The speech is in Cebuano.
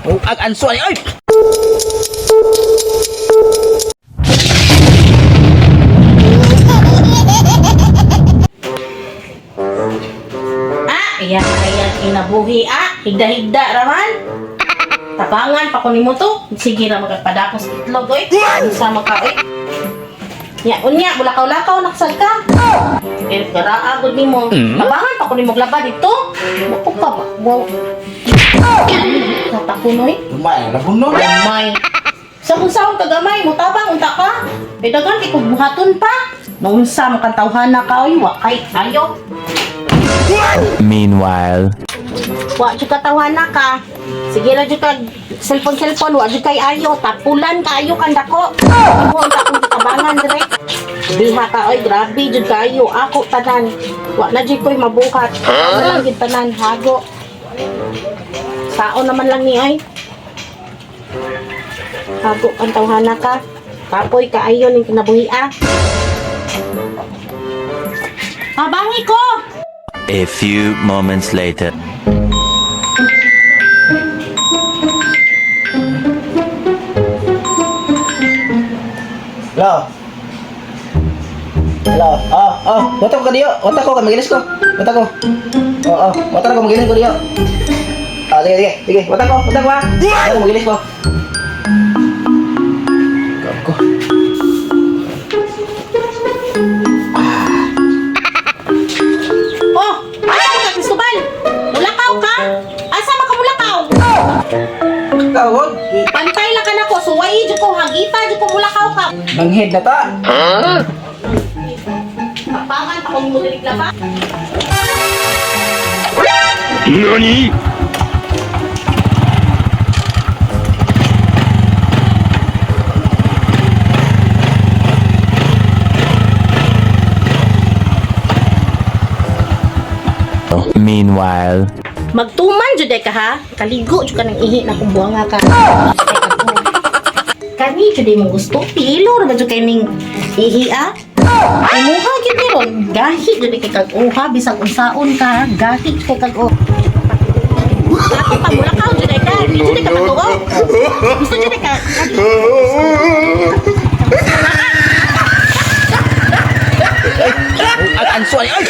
Buag anso ani oy. Ah, iya ayan kinabuhi ah. Higda-higda raman. Tabangan pa ko nimo to. Sige ra magpadakos itlog oy. Unsa man ka oy? Nya unya bulakaw-lakaw naksal ka. Eh garaa gud nimo. Tabangan pa ko nimo glaba dito. Mupo ka ba? Wow. Natakunoy. Lumay, labunon. Gamay. Sa kung saan ka gamay, mutabang unta ka. Eh daghan kay kog buhaton pa. Naunsa man kang tawhana ka oy, wa kay ayo. Meanwhile. Wa jud ka tawhana ka. Sige ra jud ka cellphone cellphone wa jud kay ayo, tapulan kaayo kan dako. Imo unta kong tabangan dire. Diha ka oy, grabe jud kaayo ako tanan. Wa na jud koy mabuhat. Huh? Lang jud tanan hago. Sao naman lang ni oy. Hago kang tawhana ka. Kapoy kaayo ning kinabuhi ah. Pabangi ko. A few moments later. Hello. Hello. Oh, oh, wata ko kadiyo. Wata ko kay magilis ko. Wata ko. Oh, oh, wata ko magilis ko diyo. Ah, sige, sige, sige. Wata ko ha. Wata ko magilis ko. Ko. Oh, asa man ka Cristobal? Mulakaw ka? Asa man ka mulakaw? Kawod. Pantay lang ka nako, suway jud ko hagita jud ko mulakaw ka. Manghid na ta. Tapangan pa kong mudilig laba. NANI? Meanwhile. Magtuman jud ay ka ha. Kaligo jud ka ng ihi na kung buwanga ka. Kani jud ay mong gusto. Pilo ra ba jud kay ning ihi ah? Imuha gyud ni ron. Gahi jud ay kay kag uha bisag unsaon ka, gahi jud kay kag uha. Ako pa mulakaw jud ay ka. Di jud ay ka patuo. Gusto jud ay ka. Buag anso ani oy.